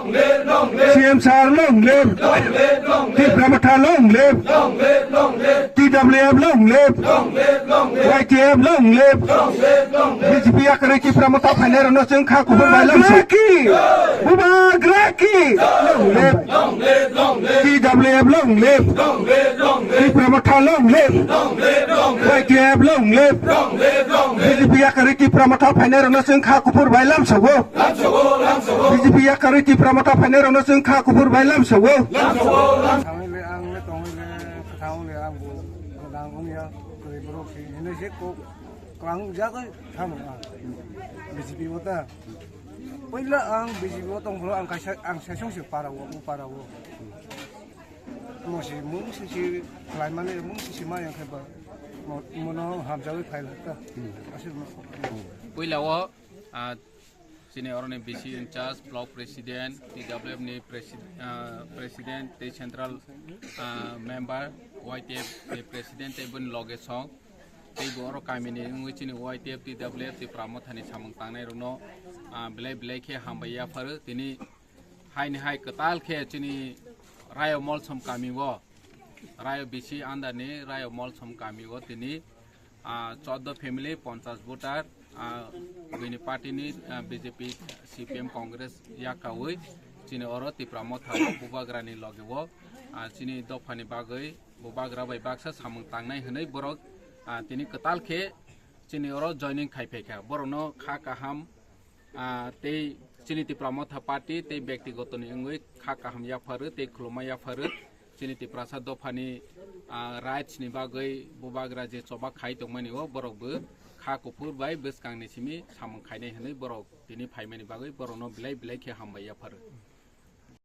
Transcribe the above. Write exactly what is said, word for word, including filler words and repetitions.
C M sir long live. Tipra Motha long live. T W F long live. Y T F long live. B J P yakarwi Tipra Motha phainairokno chwng kha kuphur bai lamsao. Bubagra ki! Bubagra ki! Long live. T W F long live. Tipra Motha long live. Y T F long live. B J P yakarwi Tipra Motha phainairokno chwng kha kuphur bai lamsao. B J P yakarwi Tipra Motha phainairokno chwng kha kuphur bai lamsao. Thangwi le ang le tongwi le kwthang le ang bo godang wngya kwrwi borok si hinwi se kok klang jagwi thangwi ang B J P o ta. Puila ang B J P o tongphuru ang kaisa ang sesong se para o, o para o. Mo se mung se se khlai mani mung se se ma yang khe ba mo, mono hamjagwi phai la ta. Aswk no. Puila o, ah, chini oroni B C in charge, block president, T W F ni presi-, ah, president, tei central, ah, member, Y T F ni president, tei boni loge song. Tei bo oro kamini wngwi chini Y T F, T W F, Tipra Mothani samung tangnairokno, ah, belai belai khe hambai yapharo. Tini haini hai kwtal khe chini Rayo Molsom kami o, Rayo B C under ni Rayo Molsom kami o tini, ah, chordo family, ponchas voter, ah, bini party ni, ah, B J P, C P M, Congress yakawi chini oro Tipra Motha o Bubagra ni loge o, ah, chini dopha ni bagwi Bubagra bai baksa samung tangnai hwnwi borok, ah, tini kwtal khe chini oro joining khai phaikha. Borokno kha kaham, ah, tei chini Tipra Motha Party tei bektigoto ni wngwi kha kaham yapharo tei khuluma yapharo. Chini Tiprasa dophani, ah, rights ni bagwi Bubagra je choba khai tongmani o borok bo kha kuphur bai bwskang ni simi samung khainai hwnwi borok tini phaimani bagwi borokno belai belai khe hambai yapharo.